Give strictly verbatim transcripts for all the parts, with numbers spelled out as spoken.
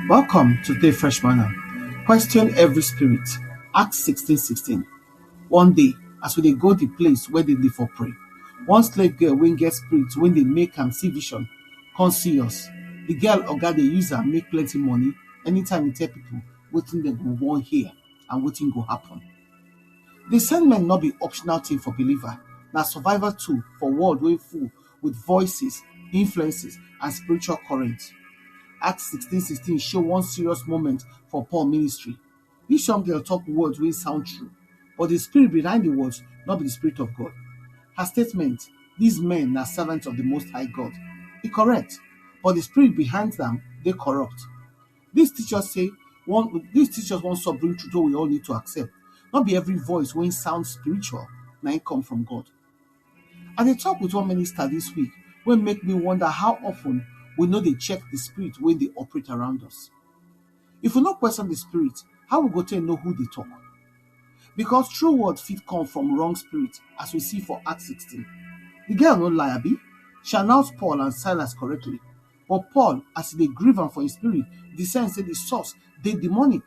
Welcome to Day Fresh Manna. Question every spirit. Acts sixteen sixteen. One day, as we dey go the place where they dey for pray, one slave girl wey get spirit wey dey make am see vision come see us. The girl oga dey use am make plenty money anytime he tell people wetin dem go wan hear and wetin go happen. Discernment no be optional thing for believer, na survival tool for world wey full with voices, influences, and spiritual currents. Acts sixteen sixteen show one serious moment for Paul ministry. This young girl talk words wey sound true, but the spirit behind the words no be the spirit of God. Her statement, "These men na servants of the Most High God," e correct, but the spirit behind them dey corrupt. This teach us say one this teach us one sobering truth wey we all need to accept. No be every voice wey sound spiritual na im come from God. I dey talk with one minister this week wey make me wonder how often we no dey check the spirit wey dey operate around us. If we no question the spirit, how we go take know who dey talk? Because true word fit come from wrong spirit, as we see for Acts sixteen. The girl no lie, abi? She announce Paul and Silas correctly. But Paul, as he dey grieve am for him spirit, discern say the source dey demonic.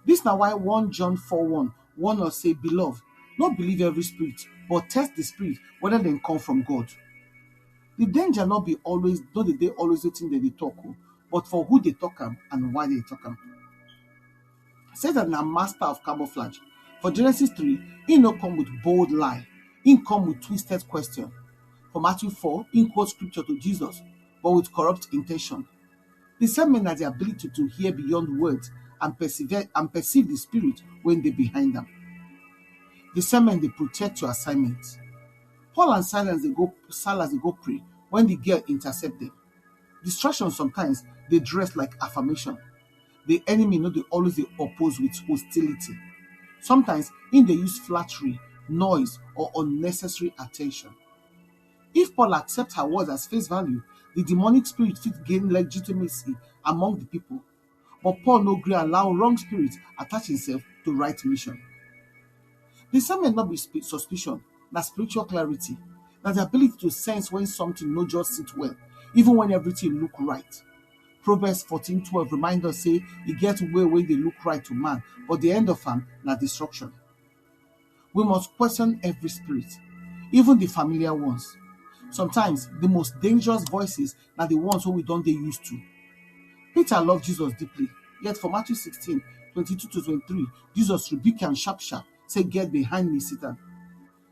This na why one John four one warn us say, "Beloved, no believe every spirit, but test the spirit whether dem come from God." The danger no be always no dey dey always wetin dem dey talk o, but for who dey talk am and why dem dey talk am. Satan na master of camouflage. For Genesis three, he no come with bold lie. He come with twisted question. For Matthew four, he quote scripture to Jesus, but with corrupt intention. Discernment na the ability to hear beyond words and perceive and perceive the spirit wey dey behind them. Discernment dey protect your assignment. Paul and Silas dey go Silas dey go pray when the girl intercept them. Distraction sometimes dey dress like affirmation. The enemy no dey always dey oppose with hostility. Sometimes im dey use flattery, noise, or unnecessary attention. If Paul accept her words as face value, the demonic spirit fit gain legitimacy among the people. But Paul no gree allow wrong spirit attach himself to right mission. Discernment no be spi- suspicion, na spiritual clarity. Na the ability to sense when something no just sit well, even when everything look right. Proverbs fourteen twelve remind us say e get way wey dey look right to man, but the end of am na destruction. We must question every spirit, even the familiar ones. Sometimes the most dangerous voices na the ones wey we don dey used to. Peter love Jesus deeply, yet for Matthew sixteen twenty-two to twenty-three, Jesus rebuke am sharp sharp, say, "Get behind me, Satan."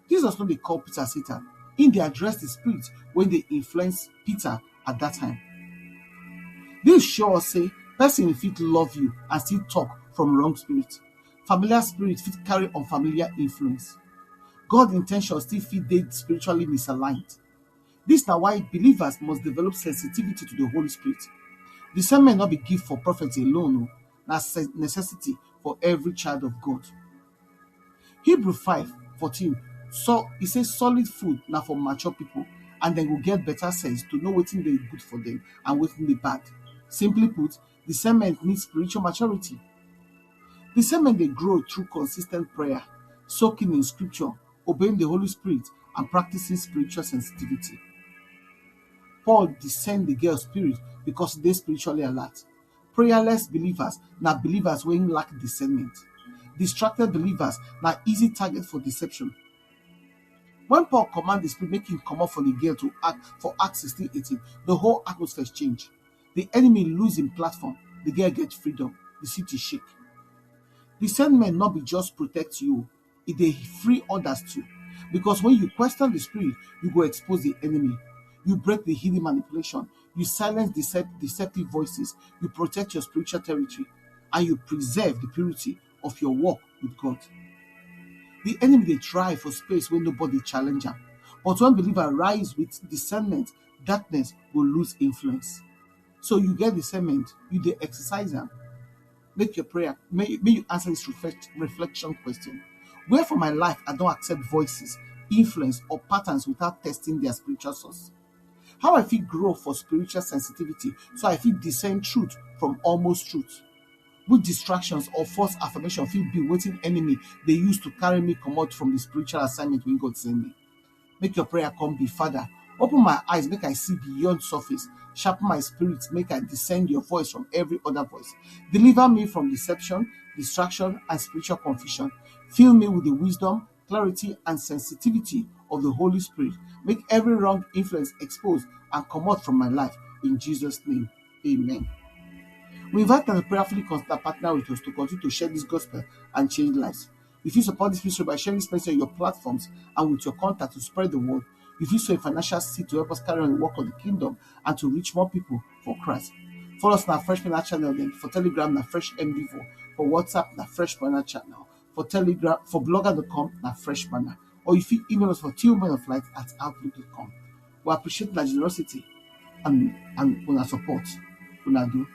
Jesus no dey call Peter Satan, im dey address the spirit wey dey influence Peter at that time. This show us say person fit love you and still talk from wrong spirit. Familiar spirit fit carry unfamiliar influence. God intention still fit dey spiritually misaligned. This na why believers must develop sensitivity to the Holy Spirit. Discernment no be gift for prophets alone, o, na se- necessity for every child of God. Hebrew five fourteen, so e say solid food na for mature people, and dem go get better sense to know wetin dey good for them and wetin dey bad. Simply put, discernment needs spiritual maturity. Discernment dey grow through consistent prayer, soaking in scripture, obeying the Holy Spirit, and practicing spiritual sensitivity. Paul discerned the girl's spirit because e dey spiritually alert. Prayerless believers na believers wey lack discernment. Distracted believers na easy target for deception. When Paul command the spirit make him comot for the girl to act for Acts sixteen eighteen, the whole atmosphere change. The enemy lose him platform, the girl get freedom, the city shake. Discernment no be just protect you, e dey free others too. Because when you question the spirit, you go expose the enemy. You break the hidden manipulation. You silence decep- deceptive voices. You protect your spiritual territory. And you preserve the purity of your walk with God. The enemy dey try for space where nobody challenge am. But when believer rise with discernment, darkness will lose influence. So you get discernment, you dey exercise am. Make your prayer, may, may you answer this reflect, reflection question. Where for my life I don't accept voices, influence, or patterns without testing their spiritual source? How I fit grow for spiritual sensitivity so I fit discern truth from almost truth? Which distractions or false affirmation fit be waiting enemy they use to carry me come out from the spiritual assignment when God send me? Make your prayer come be, "Father, open my eyes, make I see beyond surface Sharpen my spirit, make I discern your voice from every other voice. Deliver me from deception, distraction, and spiritual confusion. Fill me with the wisdom, clarity, and sensitivity of the Holy Spirit. Make every wrong influence exposed and come out from my life. In Jesus' name, amen. We invite and prayerfully consider partner with us to continue to share this gospel and change lives. If you support this ministry by sharing this message on your platforms and with your contact to spread the word, if you sow a financial seed to help us carry on the work of the kingdom and to reach more people for Christ. Follow us on our Fresh Manna channel, then for Telegram na Fresh M D four, for WhatsApp na Fresh Manna channel, for Telegram, for blogger dot com na Fresh Manna. Or if you email us for tillmanoflight at outlook dot com. We appreciate the generosity and, and una support. Una do.